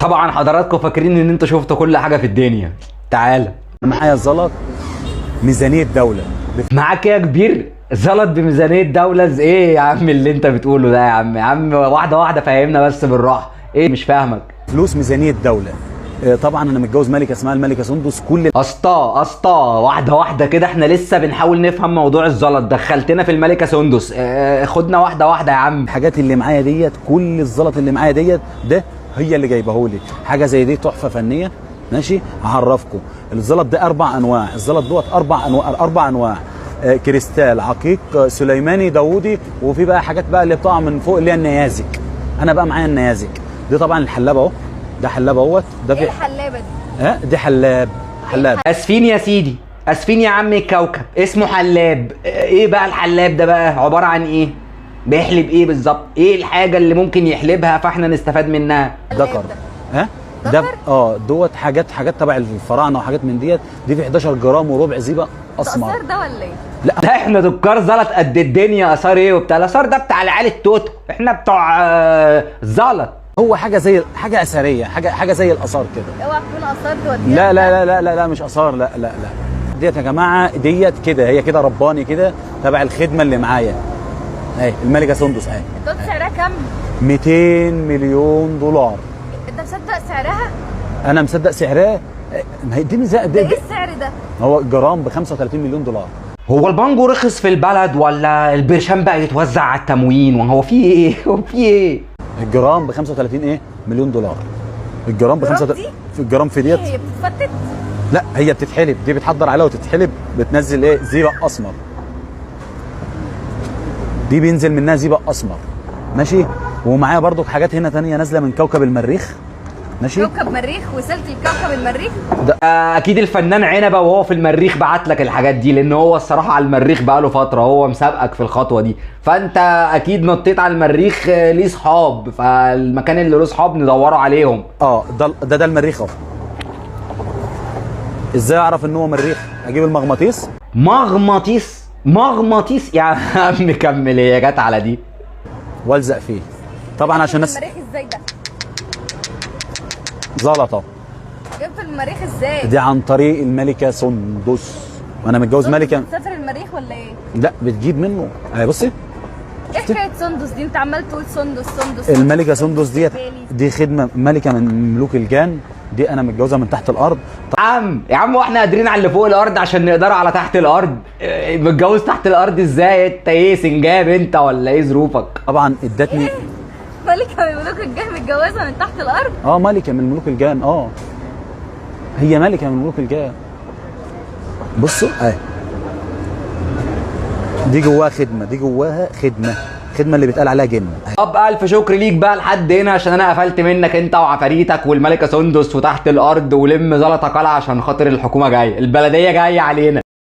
طبعا حضراتكم فاكرين ان انتوا شفتوا كل حاجة في الدنيا. تعالى معايا زلط ميزانية دولة. معاك يا كبير زلط بميزانيه دولة؟ ايه يا عم اللي انت بتقوله ده يا عم؟ يا عم واحدة واحدة فهمنا بس بالراحة، ايه مش فاهمك. فلوس ميزانية دولة. طبعا انا متجوز ملكه اسمها الملكة سندس. كل اسطى اسطى واحدة واحدة كده، احنا لسه بنحاول نفهم موضوع الزلط، دخلتنا في الملكة سندس. خدنا واحدة واحدة يا عم. الحاجات اللي معايا ديت، كل الزلط اللي معايا ديت ده هي اللي جايبهولي. حاجة زي دي تحفة فنية. ماشي، هعرفكم الزلط ده 4 انواع. الزلط دوت 4 انواع، 4 انواع: كريستال، عقيق، سليماني، داوودي، وفي بقى حاجات بقى اللي بتقع من فوق اللي هي النيازك. انا بقى معايا النيازك دي. طبعا الحلابه اهو، ده حلابه اهوت. ده ايه الحلابه دي؟ ها دي حلاب. حلاب. اسفين يا سيدي، اسفين يا عم الكوكب، اسمه حلاب. ايه بقى الحلاب ده بقى؟ عبارة عن ايه؟ بيحلب ايه بالظبط؟ ايه الحاجة اللي ممكن يحلبها فاحنا نستفاد منها؟ ذكر. ها ده دوت حاجات تبع الفراعنة وحاجات من ديت. دي في 11 جرام وربع زيبق اسمر. اثار ده ولا ايه؟ لا احنا دكار زلط قد الدنيا. اثار ايه وبتاع؟ الاثار ده بتاع العيال التوتو، احنا بتوع زلط. هو حاجة زي حاجة اثرية، حاجة زي الاثار كده. اوعى تكون اثار دي. لا لا لا لا لا مش اثار، لا لا لا. ديت يا جماعة ديت كده، هي كده رباني كده تبع الخدمة اللي معايا اهي، الملكة سندس اهي. انت قلت سعرها كام؟ 200 مليون دولار. انت مصدق سعرها؟ انا مصدق سعرها. ما هي دي ميزة. ده ايه السعر ده؟ هو جرام ب 35 مليون دولار. هو البانجو رخص في البلد ولا البرشام بقى يتوزع على التموين؟ وهو في ايه؟ هو في ايه؟ الجرام ب 35 ايه؟ مليون دولار. الجرام ب 35 في الجرام في ديت. هي بتتفتت؟ لا هي بتتحلب، دي بتحضر عليها وتتحلب، بتنزل ايه؟ زيبق اسمر. دي بينزل منها زيبق اسمر. ماشي؟ ومعايا برضو حاجات هنا تانية نازله من كوكب المريخ. ماشي؟ كوكب مريخ؟ وصلت لكوكب المريخ؟ ده اكيد الفنان عنبة وهو في المريخ بعت لك الحاجات دي، لان هو الصراحة على المريخ بقاله فترة، هو مسابقك في الخطوة دي، فانت اكيد نطيت على المريخ. ليه صحاب، فالمكان اللي له صحاب ندوره عليهم. ده المريخ اهو. ازاي اعرف ان هو مريخ؟ اجيب المغناطيس. مغناطيس؟ مغناطيس يا عم كمل، هي جت على دي. والزق فيه طبعا عشان الناس. المريخ ازاي ده؟ زلطه. جبت المريخ ازاي؟ دي عن طريق الملكة سندس، وانا متجوز ملكه. بتسافر المريخ ولا ايه؟ لا بتجيب منه. اهي بصي. ايه حكاية سندس دي؟ انت عمال تقول سندس سندس. الملكة سندس ديت دي خدمة ملكه من ملوك الجان، دي انا متجوزها من تحت الارض. عم يا عم، واحنا قادرين على اللي فوق الارض عشان نقدر على تحت الارض؟ متجوز تحت الارض ازاي؟ انت ايه سنجاب انت ولا ايه ظروفك؟ طبعا ادتني إيه؟ ملكه من ملوك الجان متجوزها من تحت الارض؟ ملكه من ملوك الجان. هي ملكه من ملوك الجان. بصوا اهي، دي جواها خدمة، دي جواها خدمة، خدمة اللي بيتقال عليها جن. طب الف شكر ليك بقى لحد هنا، عشان انا قفلت منك انت وعفاريتك والملكة سندس وتحت الارض، ولم زلطه قلعه عشان خاطر الحكومة جاية، البلدية جاية علينا.